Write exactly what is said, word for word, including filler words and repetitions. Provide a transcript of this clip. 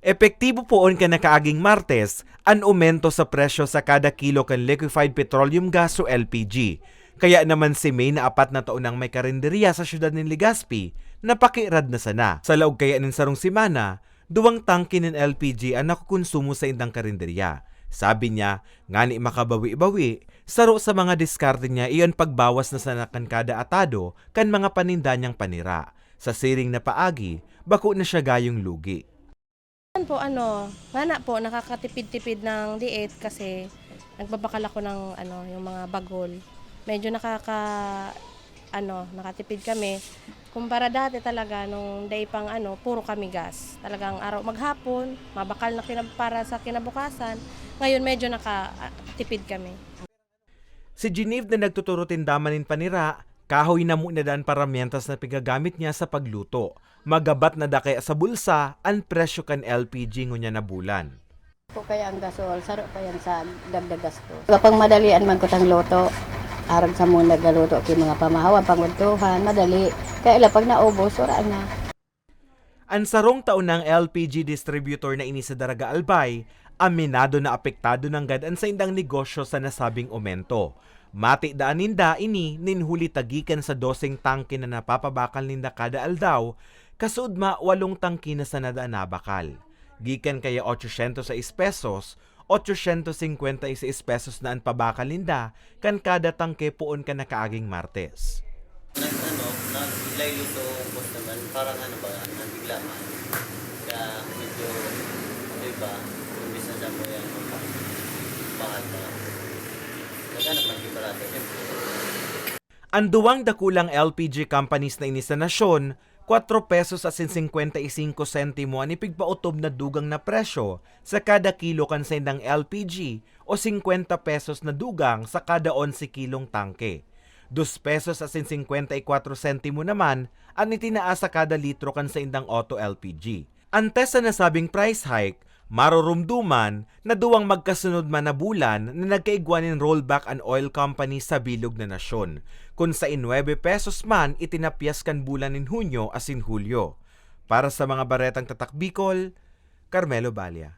Epektibo poon kan nakaaging Martes an omento sa presyo sa kada kilo kan liquefied petroleum gas o L P G. Kaya naman si May na apat na taon nang may karinderya sa siyudad nin Legazpi, napakirad na sana. Sa laog kaya nin sarong semana, duwang tangke nin L P G an nakokonsumo sa indang karinderya. Sabi niya, ngani makabawi-bawi, saro sa mga diskarte niya iyo an pagbawas na sana kan kada atado kan mga paninda niyang panira. Sa siring na paagi, bako na siya gayong lugi. Yan po, ano, ngana po, nakakatipid-tipid ng liit kasi nagbabakal ako ng, ano, yung mga bagol. Medyo nakaka-, ano, nakatipid kami. Kumpara dati talaga, nung day pang, ano, puro kami gas. Talagang araw maghapon, mabakal na kinab-, para sa kinabukasan. Ngayon, medyo nakatipid kami. Si Genevieve na nagtuturo tinda man nin panira, kahoy na muna daa an paramyentas na pigagamit niya sa pagluto. Magabat na daa kaya sa bulsa an presyo kan L P G ngunyan na bulan. Po kaya ang gasol, saro pa yan sa dagdag gastos. Kapag madali an magkutang luto, arag sa mga nagluto ki mga pamahaw, an pangudtuhan, madali. Kaya ila pag naubos, wala na. An sarong taon nang L P G distributor na ini sa Daraga Albay, aminado na apektado nanggad an saindang negosyo sa nasabing omento. Mati daa ninda ini nin huli ta gikan sa doseng tangke na napapabakal ninda kada aldaw, kasuodma walong tangke na sana daa nabakal. Gikan kaya ochocientos sais pesos, ochocientos cincuenta y seis pesos na an pabakal ninda kan kada tangke poon kan nakaaging Martes. Nag-ano, nag-laylo to boss naman, parang ano ba, nabigla man. Kaya medyo, ano ba, imbis na siya mo yan, mahal na. Naghanap ng barata, siyempre. An duwang dakulang L P G companies na ini sa nasyon, kwatro pesos asin singkwenta y singko sentimo an ipigpaotob na dugang na presyo sa kada kilo kan saindang L P G o singkwenta pesos na dugang sa kada onse kilong tangke. Dos pesos asin singkwenta y kwatro sentimo naman an itinaas sa kada litro kan saindang auto L P G. Antes sa nasabing price hike, maroromdoman na duwang magkasunod man na bulan na nagkaigwa nin rollback an oil company sa bilog na nasyon, kun sain nuebe pesos man itinapyas kan bulan nin Hunyo asin Hulyo. Para sa mga baretang Tatak Bicol, Carmelo Balla.